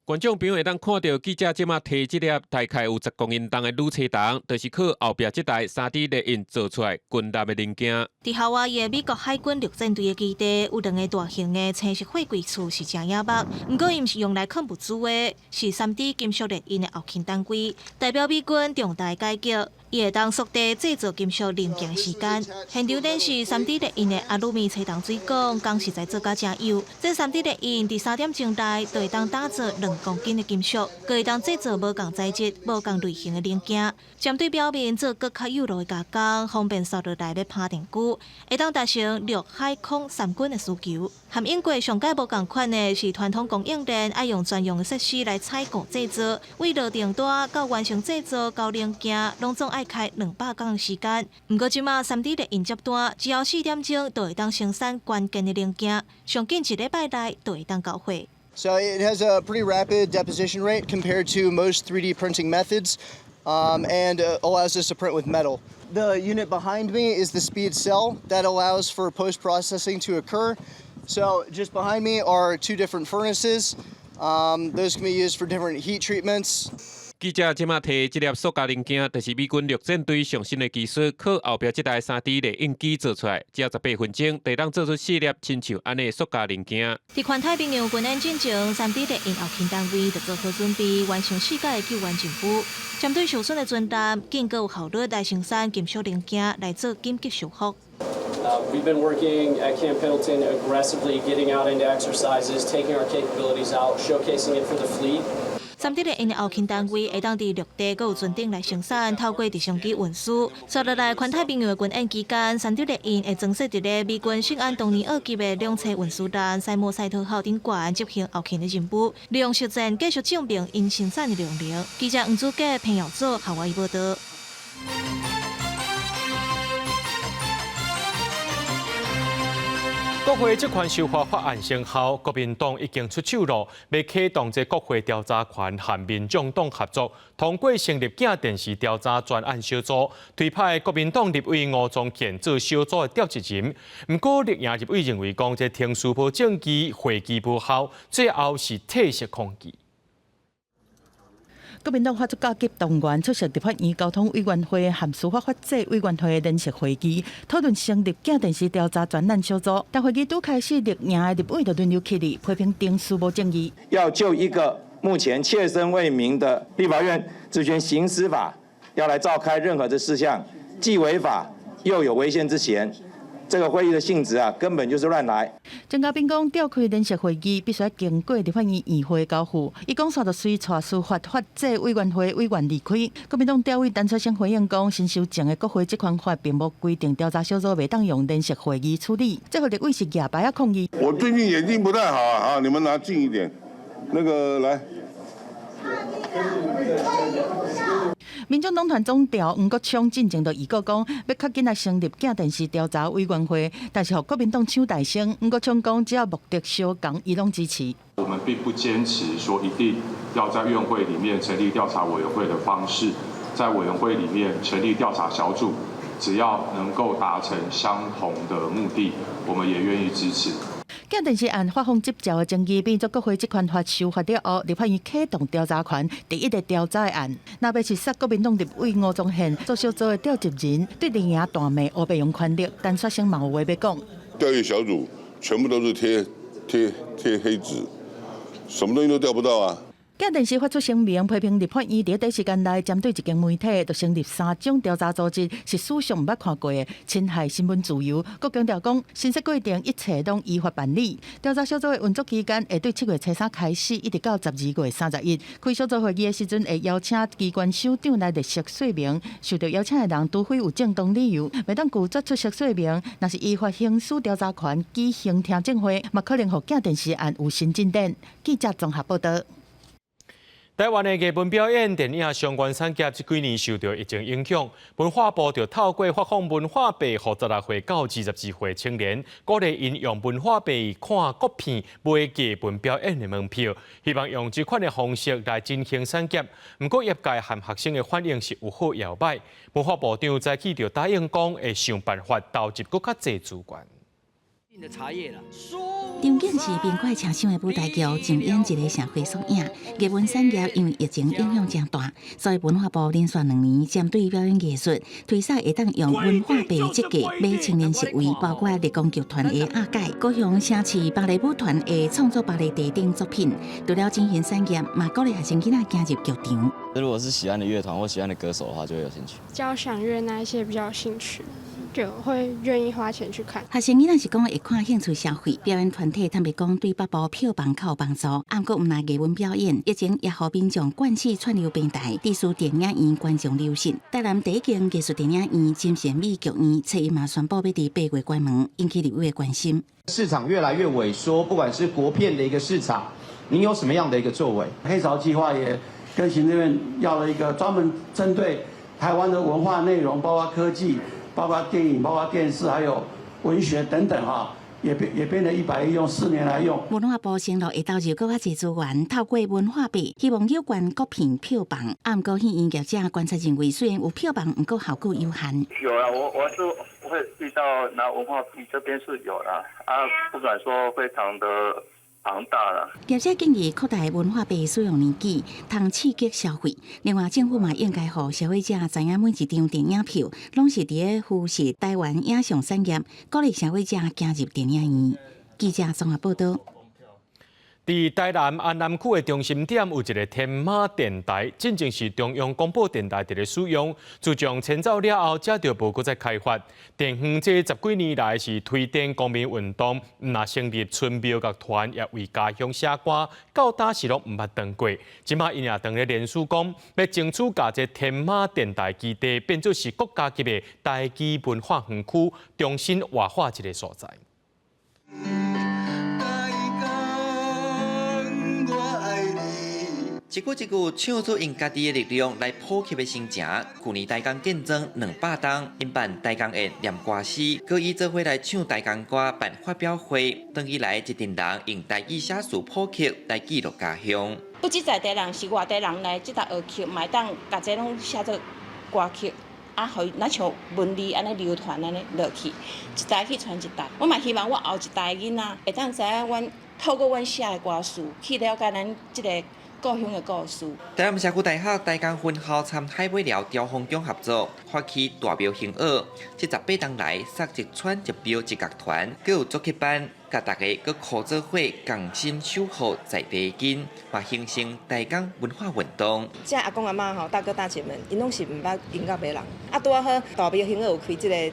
觀眾朋友會當看著記者這馬提這粒大概有10公斤重的鋁車筒，就是靠後壁這台3D 列印做出來軍艦的零件。佇夏威夷的美國海軍陸戰隊的基地有兩個大型的青色貨櫃厝是誠惹目，毋過伊毋是用來囥物資的，是3D 金屬列印的後勤單位，代表美軍重大改革。伊會當縮短製造金屬零件的時間。現場展示3D 列印的阿魯米車筒水講，工實在做甲誠幼。這3D 列印佇3點鐘內就會當打造2公斤的金屬，閣會當製造無仝材質、無仝類型的零件。針對表面做閣較幼路的加工，方便紲落來欲拍電鋸，會當達成陸海空三軍的需求。和英國上蓋無仝款的是傳統供應鏈愛用專用的設施來採購製造，為落訂單到完成製造到零件，攏總愛。愛開200工的時間。毋過這馬3D列印接單，只要4點鐘就會當生產關鍵的零件，上緊一禮拜內就會當交貨。 So it has a pretty rapid deposition rate compared to most 3D printing methods, and allows us to print with metal. The unit behind me is the speed cell that allows for post-processing to occur. So just behind me are two different furnaces. Those can be used for different heat treatments. 記者這馬提這粒塑膠零件，就是美軍陸戰隊上新的技術，靠後壁這台3D 列印機做出來，只要18分鐘，就當做出四粒親像按呢的塑膠零件。佇環太平洋軍演進前，3D 列印後勤單位就做好準備，完成世界的救援任務。針對受損的船艦，更閣有效率來生產金屬零件來做緊急修復。 We've been working at Camp Pendleton aggressively getting out into exercises, taking our capabilities out, showcasing it for the fleet. 3D 列印的後勤單位會當佇陸地閣有船頂來生產，透過直升機運輸。接落來環太平洋的軍演期間，3D 列印會裝設佇咧美軍聖安東尼奧級的兩棲運輸艦塞默塞特號頂懸執行後勤的任務，利用實戰繼續證明𪜶生產的量能。記者黃祖傑、彭耀祖，夏威夷報道。國會職權修法法案生效，國民黨已經出手咯，欲啟動這國會調查權和民眾黨合作，通過成立鏡電視調查專案小組，推派國民黨立委吳宗憲做小組的召集人。毋過綠營立委認為講這程序無證據，會議無效，最後是退席抗議。國民黨發出加急動員出席立法院交通委員會和司法法制委員會的聯席會議，討論成立鏡電視調查專案小組。但會議拄開始，綠營的立委就輪流起立，批評程序無正義。要就一個目前切身未明的立法院職權行使法，要來召開任何的事項，既違法又有違憲之嫌。這個會議的性質啊，根本就是亂來。鄭家斌講，召開聯席會議必須經過立法院院會交付。伊講煞就隨帶司法法制委員會委員離開。國民黨調委陳雪生回應講，新修正的國會職權法並無規定調查小組袂當用聯席會議處理。這予立委是舉牌仔抗議。我最近眼睛不太好啊，你們拿近一點，那個來。民眾黨團總召黃國昌進前就預告講，欲較緊來成立鏡電視調查委員會，但是予國民黨搶大聲。黃國昌講，只要目的相仝，伊攏支持。我們並不堅持說一定要在院會裡面成立調查委員會的方式，在委員會裡面成立調查小組，只要能夠達成相同的目的，我們也願意支持。鏡電視案發放執照的爭議，變做國會職權法修法了後，立法院啟動調查權，第一個調查的案。若欲是殺國民黨立委吳宗憲做小組的召集人，對綠營大罵烏白用權力，陳雪生嘛有話欲講。調閱小組全部都是貼黑紙，什麼東西都調不到啊！鏡電視發出聲明，批評立法院佇短時間內針對一間媒體，就成立三種調查組織，是史上毋捌看過的侵害新聞自由。閣強調講，審說過程一切攏依法辦理。調查小組的運作期間會對7月初3開始，一直到12月31。開小組會議的時陣，會邀請機關首長來列席說明。受著邀請的人，除非有正當理由，袂當拒絕出席說明。若是依法行使調查權舉行聽證會，嘛可能予鏡電視案有新進展。記者綜合報道。台灣的藝文表演、電影相關產業這幾年受著疫情影響，文化部就透過發放文化幣予16歲到22歲青年，鼓勵𪜶用文化幣看國片、買藝文表演的門票，希望用這款的方式來振興產業。毋過業界和學生的反應是有好也有歹。文化部長早起就答應講，會想辦法投入閣較濟資源。場景是民國車廂的舞台劇，上演一个社會縮影。藝文產業因為疫情影響誠大，所以文化部連續2年針對表演藝術推捒會當用文化幣折價買青年席位，包括立功劇團的阿解、高雄城市芭蕾舞團的創作芭蕾等作品。除了振興產業，嘛鼓勵學生囡仔加入劇場。如果是喜歡的樂團或喜歡的歌手的話，就會有興趣。交響樂那一些比較有興趣，就會願意花錢去看。學生囡仔是講會看興趣消費，表演團體坦白講對北部票房較有幫助。毋過毋但藝文表演，疫情也予民眾慣勢串流平台，致使電影院觀眾流失。台南第一間藝術電影院金善美劇院，初一嘛宣布欲佇8月關門，引起立委的關心。市場越來越萎縮，不管是國片的一個市場，您有什麼樣的一個作為？黑潮計劃也跟行政院要了一個專門針對台灣的文化內容，包括科技、包括電影、包括電視，還有文學等等，哈。也變了100億，用4年來用。文化部承諾會投入閣較濟資源，透過文化幣，希望有關國片票房。啊，毋過戲院業者觀察認為，雖然有票房，毋過效果有限。有啊，我是會遇到拿文化幣，這邊是有啦，啊，不敢說非常的龐大啦。業者建議擴大文化幣使用年期，通刺激消費。另外，政府嘛應該予消費者知影每一張電影票，攏是佇咧扶持台灣影像產業，鼓勵消費者行入電影院。記者綜合報道。佇台南安南區的中心點有一个天馬電臺，進前是中央廣播電臺佇咧使用。自從遷走了後，才就無閣再開發。地方這十幾年來是推展公民運動，毋若成立春苗樂團，也為家鄉寫歌，到今時攏毋捌斷過。這馬𪜶也當咧聯署講，欲爭取共這天馬電臺基地變做是國家級的台語文化園區，重新活化一个所在。台港，我愛你。一句一句唱出𪜶家己的力量來普及的心情。舊年台江建莊200冬，𪜶辦台江宴念歌詩，閣以做伙來唱台江歌辦發表會。轉以來一陣人用台語寫詞普及來記錄家鄉。不止在地人，是外地人來這搭學曲，嘛會當共這攏寫做歌曲，啊，予若像文字按呢流傳按呢落去，一代去傳一代。我嘛希望我後一代囡仔會當知影阮透過阮寫的歌詞去了解咱這个故鄉的故事。台南社區大學台江分校參海尾寮雕風獎合作，發起大廟行樂。這18冬來，設一村一廟一樂團，閣有作曲班，共大家閣苦做伙共心守護在地根，嘛形成台江文化運動。這阿公阿嬤吼，大哥大姐們，𪜶攏是毋捌音樂的人。啊，拄仔好大廟行樂有開這个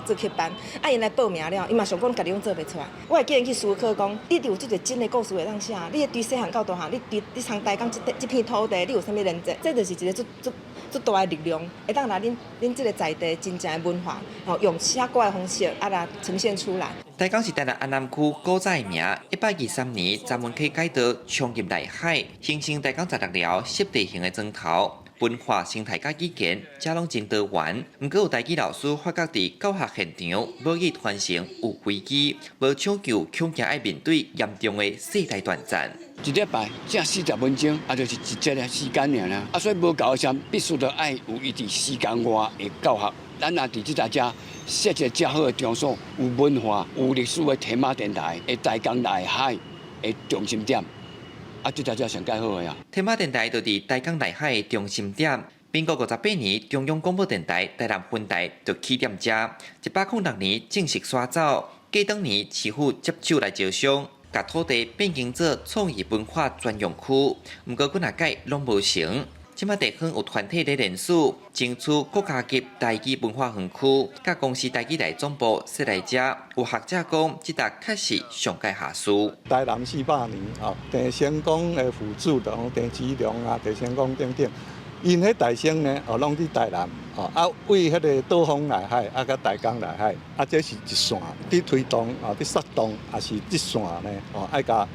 作曲班，啊，𪜶來報名了，𪜶嘛想講家己攏做袂出來。我會叫𪜶去思考講，你有這個真的故事會當寫，你對細漢到大漢，你佇你參台江這片土地，你有啥物連結？這就是一个足足足大的力量，會當來恁這个在地真正的文化，吼，用寫歌的方式啊來呈現出來。台江是台南安南區古早的名，123年閘門溪改道衝入內海，形成台江16寮濕地型的磚頭。文化生態佮語言，遮攏真多元。毋過有台語老師發覺佇教學現場，母語傳承有危機，無搶救，恐驚愛面對嚴重的世代斷層。一禮拜才40分鐘，啊，就是一節的時間爾啦。啊，所以無夠的時陣，必須著愛有伊佇時間外的教學。咱若佇這搭遮設一个遮好的場所，有文化、有歷史的天馬電臺，的台江內海的中心點。啊，這才才上蓋好的啊！天馬電臺就佇台江內海的中心點。民國58年，中央廣播電臺台南分臺就起點遮。106年正式徙走，過當年市府接手來招商，共土地變更做創意文化專用區。毋過幾若擺攏無成。這馬地方有團體咧聯署，爭取國家級台語文化園區，佮公視台語台總部設來遮。有學者講，這搭確實上蓋下事。台南400年哦，鄭成功的父子，就鄭芝龍啊、鄭成功等等，𪜶彼大先呢，哦，攏佇台南，哦，啊，為彼个島風內海，啊，佮台江內海，啊，這是一線佇推動，哦，佇策動，也是這線呢，哦，愛共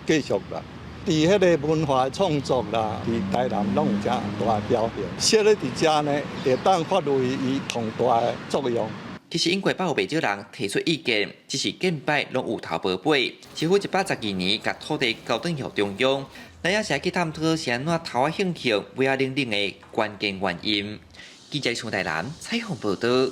繼續啦。佇彼个文化創作啦，佇台南攏有遮大的表現。設咧佇遮呢，會當發揮伊重大的作用。其實英國捌有袂少人提出意見，只是見擺攏有頭無尾。市府112年共土地交轉予中央，咱也是去探討是按怎頭仔興興、尾仔冷冷的關鍵原因。記者從台南採訪報道。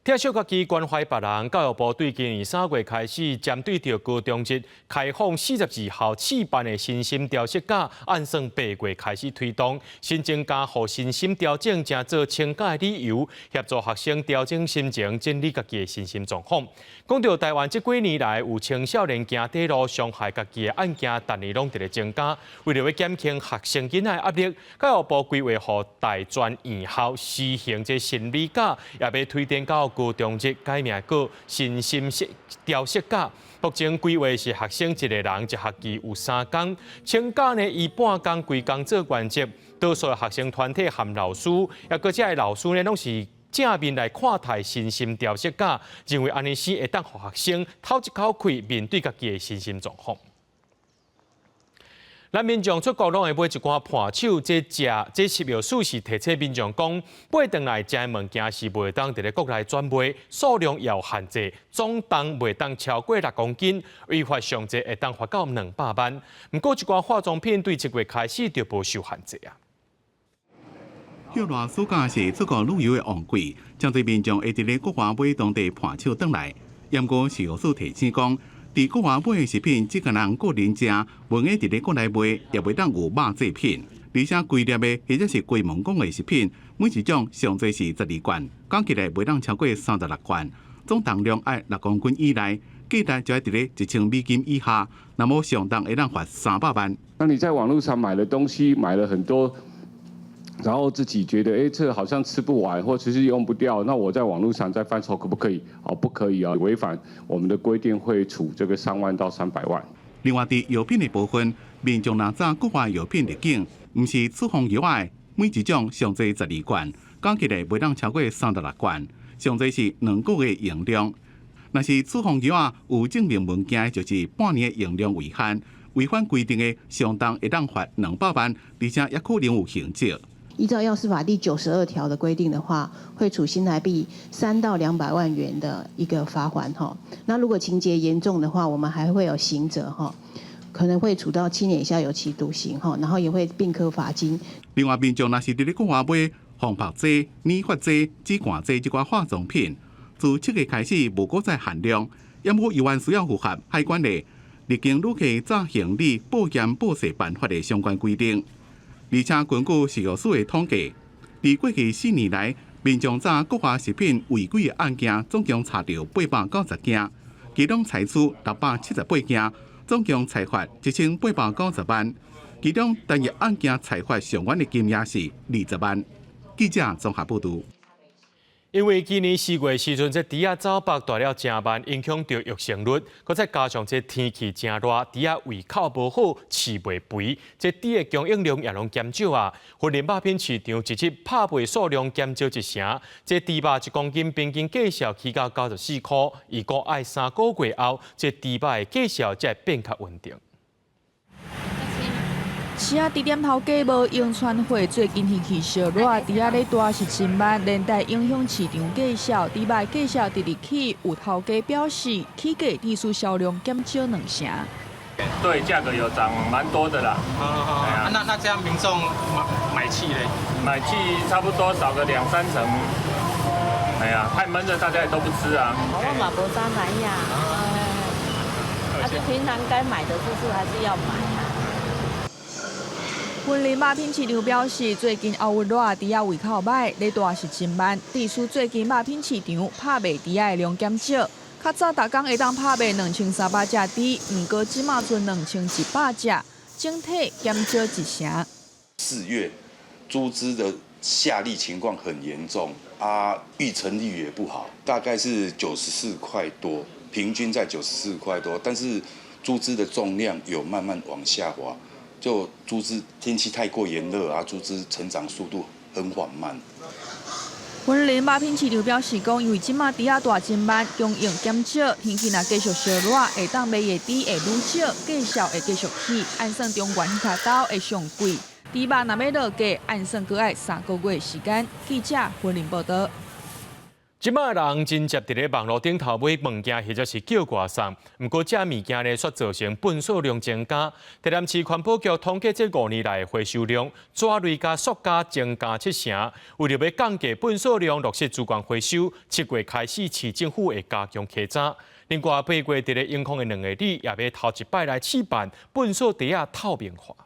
疼惜家己，關懷別人。教育部對今年3月開始，針對著高中職開放42校試辦的身心調適假，按算8月開始推動，新增加予身心調整，成做請假的理由，協助學生調整心情，整理家己的身心狀況。講到台灣這幾年來有青少年行短路傷害家己的案件，逐年攏佇咧增加。為著欲減輕學生囡仔的壓力，教育部規劃予大專院校實行這心理假，也欲推展到高中職改名叫身心調適假。目前規劃是學生一個人一學期有3工，請假呢以半工規工做原則。多數學生團體和老師，也閣這个老師呢，攏是正面來看待身心調適假，認為按呢是會當予學生透一口氣面對家己的身心狀況。咱民眾出國攏會買一寡伴手，這食這食藥署是提醒民眾講，買轉來食的物件是袂當佇咧國內轉賣，數量有限制，總重袂當超過6公斤，違法上濟會當罰到200萬。毋過一寡化妝品對7月開始就無受限制啊。歇熱暑假是出國旅遊的旺季，真濟民眾會佇咧國外買當地伴手轉來。毋過食藥署提醒講，佇國外買的食品，只可能個人食，袂用佇咧國內賣，也袂當有肉製品。而且規粒的或者是規毛管的食品，每一種上濟是12罐，加起來袂當超過36罐，總重量愛6公斤以內，價值就愛佇咧1000美金以下，若無上重會當罰300萬。那你在網路上買的東西，買了很多，然後自己覺得，哎，這好像吃不完，或者是用不掉，那我在網路上再販售可不可以？哦，不可以啊，違反我們的規定會處這個3萬到300萬。另外，佇藥品的部分，民眾若載國外藥品入境，毋是處方藥的，每一種上濟12罐，加起來袂當超過36罐，上濟是2個月用量。若是處方藥仔有證明文件，就是半年的用量為限，違反規定的，上重會當罰200萬，而且也可能有刑責。依照藥師法第92條的規定的話，會處新台幣3到200萬元的一個罰鍰哈。那如果情節嚴重的話，我們還會有刑責哈，可能會處到7年以下有期徒刑哈，然後也會併科罰金。另外，民眾若是佇咧國外買防曬劑、理髮劑、止汗劑這寡化妝品，自7月開始無閣再限量，毋過猶原需要符合海關的入境旅客載行李報驗報稅辦法的相關規定。而且根據食藥署的統計，佇過去4年來，民眾載國外食品違規的案件總共查著890件，其中採取678件，總共裁罰1890萬。其中單一案件裁罰上懸的金額是20萬。記者綜合報導。因為今年4月時陣，這豬仔走腹大了誠慢，影響著育成率。閣再加上這天氣誠熱，豬仔胃口無好，飼袂肥，這豬的供應量也攏減少啊。雲林肉品市場一日拍賣數量減少一成，這豬肉1公斤平均價數起到94箍，預估愛3個月後，這豬肉的價數才會變較穩定。是啊，豬店頭家無用傳貨，最近天氣燒熱，豬仔咧大是真慢，連帶影響市場價數。豬肉價數直直起，有頭家表示，起價致使銷量減少2成。對，價格有漲蠻多的啦。啊，那這樣民眾買氣咧？買氣差不多少個兩三成。哎呀，太悶熱，大家也都不吃啊。我嘛無啥買呀，啊，就平常該買的就是還是要買啊。雲林肉品市場表示，最近後熱，豬仔胃口䆀，咧大是真慢。致使最近肉品市場拍賣豬仔的量減少，較早逐工會當拍賣2300隻豬，毋過這馬賰2100隻，整體減少一成。4月豬隻的下痢情況很嚴重，啊，育成率也不好，大概是94塊多，平均在94塊多，但是豬隻的重量有慢慢往下滑。就豬隻天氣太過炎熱啊，豬隻成長速度很緩慢。雲林肉品市場表示講，因為這馬豬仔大真慢，供應減少，天氣若繼續燒熱，會當賣的豬會愈少，價數會繼續起，按算中原彼跤兜會上貴。豬肉若欲落價，按算閣愛3個月時間。記者雲林報導。這馬人真捷佇咧網路頂頭買物件，或者是叫外送。毋過這物件呢，卻造成糞埽量增加。台南市環保局統計這5年來回收量，紙類佮塑膠增加7成。為著欲降低糞埽量，落實資源回收，7月開始市政府會加強稽查。另外，8月佇咧永康的兩个里，也欲頭一擺來試辦糞埽袋仔透明化。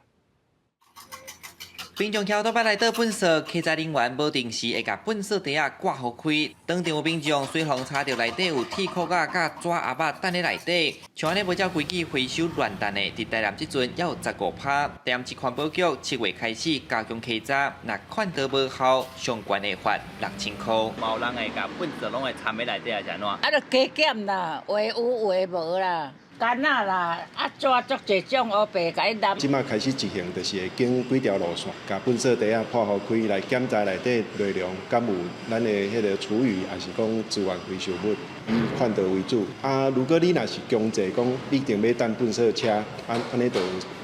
平常橋都捌來倒糞埽，稽查人員無定時會共糞埽袋仔掛予開。當場有民眾隨予查著內底有鐵殼仔佮紙盒仔擲佇內底，像按呢無照規矩回收亂擲的，佇台南這陣猶有15%。台南市環保局7月開始加強稽查，若勸導無效，上懸會罰6000箍。嘛有人會共糞埽攏會摻佇內底，還是按怎？啊，就加減啦，有的有，有的無啦。干仔啦，啊紙足濟種烏白共伊攬。這馬開始執行，就是會經幾條路線，共垃圾袋仔破予開來檢查內底內容，敢有咱的彼个廚餘，抑是講資源回收物，以勸導為主。啊，如果你若是強制講一定欲等垃圾車，按按呢就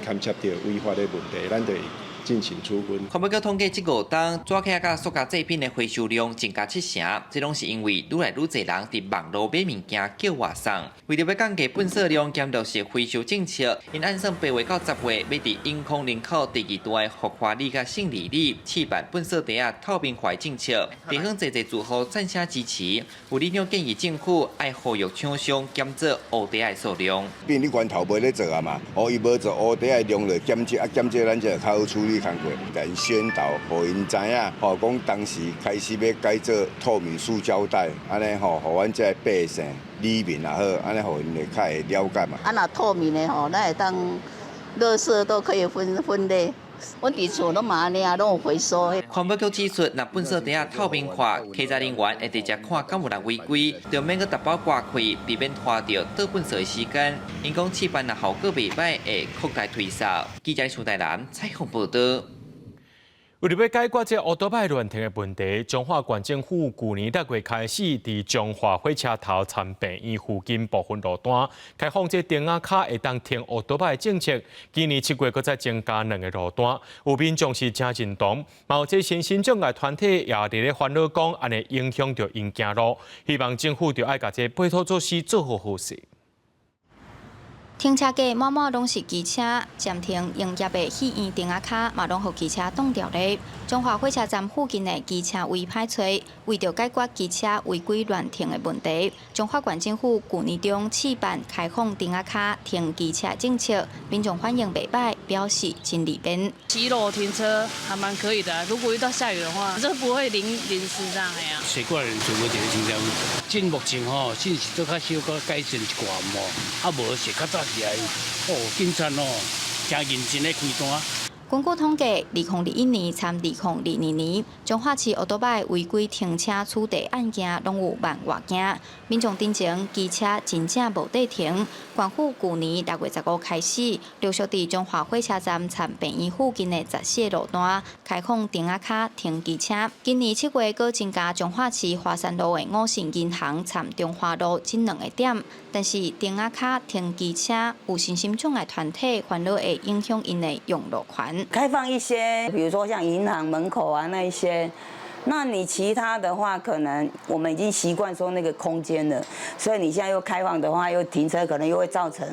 牽涉著違法的問題，咱就會進行處分。環保局統計，這五冬紙盒佮塑膠製品的回收量增加七成，這攏是因為愈來愈濟人佇網路買物件叫外送。為著欲降低垃圾量兼落實回收政策，𪜶按算8月到10月，欲佇永康林口第二大的福華里佮勝利里試辦垃圾袋仔透明化政策。地方濟濟住戶贊聲支持，有里長建議政府愛呼籲廠商減做烏袋仔的數量。變你源頭無咧做啊嘛，哦，伊無做烏袋仔量就減少，啊減少咱才會較好處理工課，共𪜶宣導，予𪜶知影，吼，講當時開始欲改做透明塑膠袋，按呢吼，予阮這个百姓、里民也好，按呢予𪜶會較會了解嘛。啊，若透明的吼，咱會當垃圾都可以分分類。阮佇厝攏嘛按呢啊，攏有回收。環保局指出，若垃圾袋仔透明化，稽查人員會直接看敢有人違規，就免閣逐擺掛開，避免拖著倒垃圾的時間。𪜶講試辦若效果袂䆀，會擴大推售。記者蘇大南採訪報導。為著欲解決這烏多擺亂停的問題，彰化縣政府舊年6月開始，佇彰化火車頭參病院附近部分路段開放這釘仔跤會當停烏多擺的政策。今年7月閣再增加兩個路段，有民眾是誠認同，嘛有這身心障礙團體也佇咧煩惱講，按呢影響著𪜶行路，希望政府著愛共這配套措施做好好勢。停車格滿滿攏是機車，暫停營業的戲院釘仔跤嘛攏予機車擋著咧。彰化火車站附近的機車位歹揣，為著解決機車違規亂停的問題，彰化縣政府舊年中試辦開放釘仔跤停機車政策，民眾反應袂䆀，表示真利便。騎樓停車還蠻可以的，如果遇到下雨的話，就不會淋淋濕這樣呀。習慣人全部佇咧停車位，這目前吼，算是做較小可改善一寡無，啊無是較早時來，哦，警察哦，誠認真咧開單。根據統計，2021年參2022年，彰化市烏多擺違規停車取締案件攏有萬外件，民眾陣前機車真正無地停。縣府舊年6月15開始，陸續佇彰化火車站參病院附近的14個路段開放釘仔跤停機車。今年7月，閣增加彰化市華山路的五盛銀行參中華路這兩個點，但是釘仔跤停機車有身心障礙團體煩惱會影響𪜶的用路權。開放一些，比如說像銀行門口啊那一些，那你其他的話，可能我們已經習慣說那個空間了，所以你現在又開放的話，又停車，可能又會造成，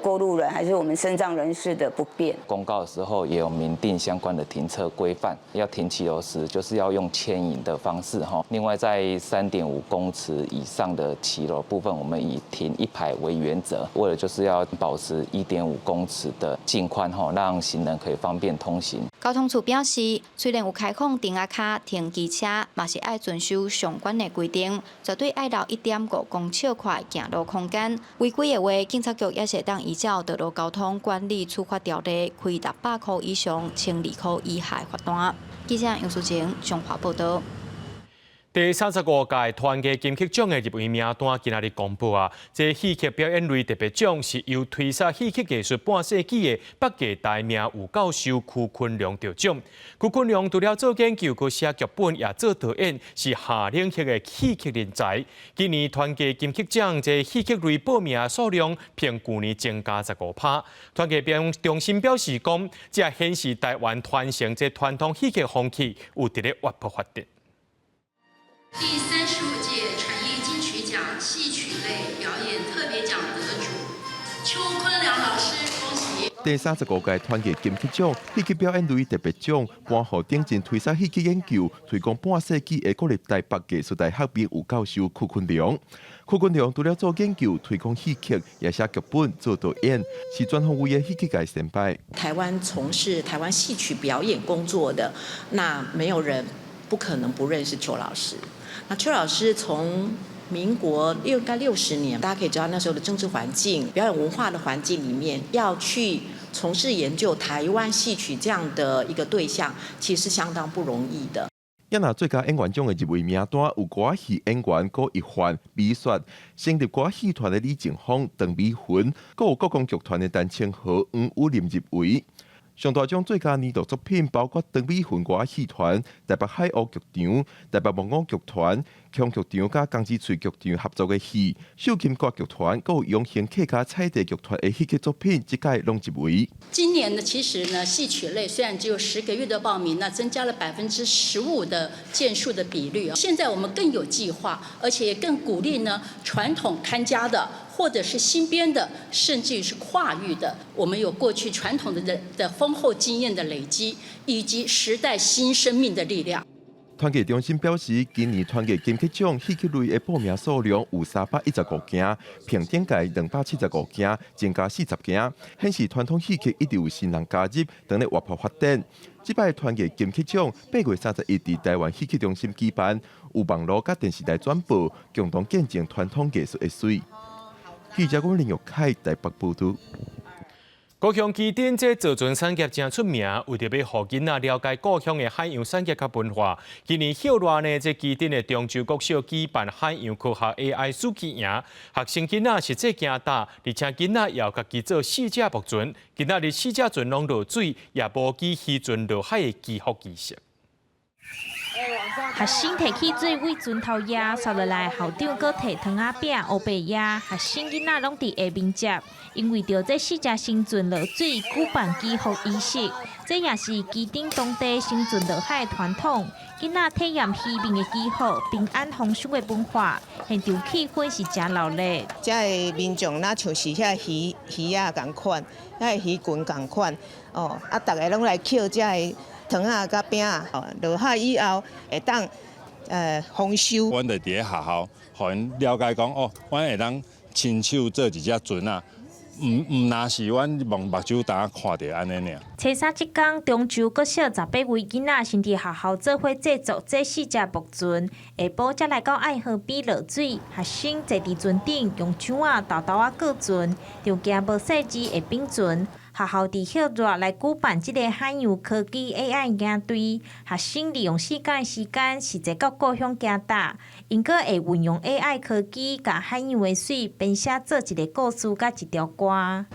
過路人還是我們身障人士的不便。公告的時候也有明定相關的停車規範，要停騎樓時就是要用牽引的方式哈。另外，在3.5公尺以上的騎樓部分，我們以停一排為原則，為了就是要保持1.5公尺的淨寬哈，讓行人可以方便通行。交通處表示，雖然有開放釘仔跤停機車，嘛是愛遵守相關的規定，絕對愛留1.5公尺寬行路空間。違規的話，警察局也是會當依照《道路交通管理處罰條例》開600箍以上、1200箍以下的罰單。記者楊淑晴彰化報導。第35屆團藝金曲獎的入圍名單今仔日公布啊！這戲曲表演類特別獎是由推捒戲曲藝術半世紀的北藝大名有教授區坤良得獎。區坤良除了做研究、閣寫劇本，也做導演，是下領域的戲曲人才。今年團藝金曲獎這戲曲類報名數量，比舊年增加15%。團藝表演中心表示講，這顯示台灣傳承這傳統戲曲風氣有佇咧活潑發展。第35屆傳藝金曲獎戲曲類表演特別獎得主邱坤良老師，恭喜！第35屆團藝金曲獎戲曲表演類特別獎，頒予頂真推捒戲曲研究、推廣半世紀的國立台北藝術大學名譽教授區坤良。區坤良除了做研究、推廣戲曲，也寫劇本、做導演，是全方位的戲曲界先輩。台灣從事台灣戲曲表演工作的，那沒有人不可能不認識邱老師。那邱老師從民國應該60年，大家可以知道那時候的政治環境、表演文化的環境裡面，要去從事研究台灣戲曲這樣的一個對象，其實是相當不容易的。也若最佳演員獎的入圍名單有歌仔戲演員郭一凡、美雪，成立歌仔戲團的李靜芳、鄧美雲，閣有國光劇團的陳清河、黃雨霖入圍。上大獎最佳年度作品包括鄧美雲歌仔戲團、台北海鷗劇場、台北木偶劇團、鏘劇場佮江之翠劇場合作的戲、繡琴歌劇團，閣有永興客家彩地劇團的戲劇作品，這屆攏入圍。今年呢，其實呢，戲曲類雖然只有10個月的報名，那增加了15%的件數的比率。現在我們更有計劃，而且更鼓勵呢傳統看家的，或者是新編的，甚至於是跨域的。我們有過去傳統的豐厚經驗的累積，以及時代新生命的力量。團藝中心表示，今年團藝金曲獎戲劇類的報名數量有315件，評頂屆275件，增加40件，顯示傳統戲曲一直有新人加入，當咧活潑發展。這擺團藝金曲獎8月31佇台灣戲曲中心舉辦，有網路佮電視台轉播，共同見證傳統藝術的媠。記者阮林玉凱台北報導。高雄旗津這造船產業誠出名，為著欲予囡仔了解故鄉的海洋產業佮文化，今年歇熱呢，這旗津的中洲國小舉辦海洋科學 AI 暑期營，學生囡仔實際行搭，而且囡仔也有家己做四隻木船，今仔日四隻船攏落水，也模擬漁船落海的祈福儀式。學生提起水對船頭舁，紲落來校長閣提糖仔餅、烏白葉，學生囡仔攏佇下面接。𪜶為著這四隻新船落水舉辦祈福儀式，這也是旗津當地新船落海的傳統。囡仔體驗漁民的祈福、平安豐收的文化，現場氣氛是誠熱鬧。遮的民眾若像是遐魚魚仔仝款，遐魚群仝款，哦，啊，逐个攏來抾遮的糖仔佮餅仔，哦，落海以後會當豐收。阮就佇咧學校，予𪜶了解講，哦，阮會當親手做一隻船仔。毋毋若是阮望目睭焦看著按呢爾。初三這工，中洲國小18位囡仔先佇學校做伙製作這四隻木船，下晡才來到愛河邊落水，學生坐佇船頂，用槳仔沓沓仔過船，就驚無細緻會反船。學校佇歇熱來舉辦這个海洋科技 AI 營隊，學生利用4工時間，實際到故鄉行踏，𪜶閣會運用 AI 科技，共海洋的水編寫做一个故事佮一條歌。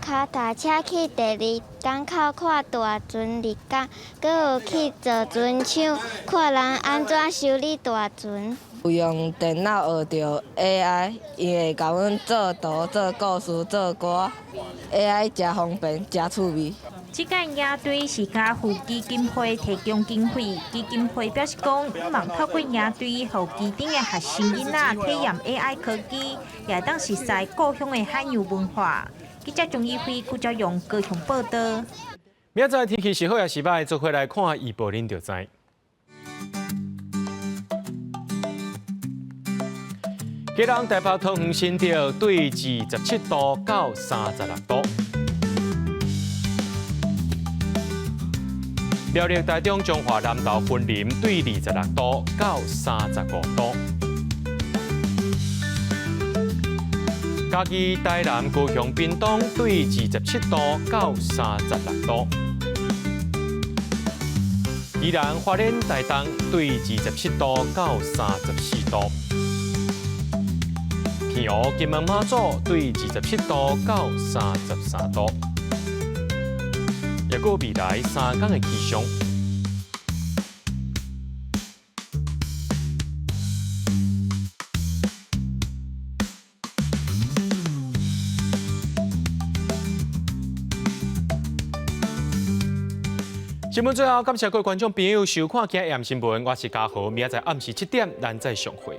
跤踏車去第二港口看大船入港，閣有去造船廠看人按怎修理大船。有用電腦學著 AI，伊會共阮做圖、做故事、做歌，AI 誠方便、誠趣味。這屆營隊是家父基金會提供經費，基金會表示講，希望透過營隊，予旗津的學生囡仔體驗 AI 科技，也當熟悉故鄉的海洋文化。記者鍾一輝、郭昭勇高雄報導。明仔載天氣是好抑是䆀，做伙來看預報，恁就知。基隆、台北、桃園、新竹對27度到36度。苗栗、台中、彰化、南投、雲林對26度到35度。嘉義、台南、高雄、屏東對27度到36度。宜蘭、花蓮、台東對27度到34度。澎湖、金門、馬祖對27度到33度。抑閣未來3工的氣象。新聞最後，感謝各位觀眾朋友收看今日新聞，我是嘉豪，明仔載暗時7點，咱再相會。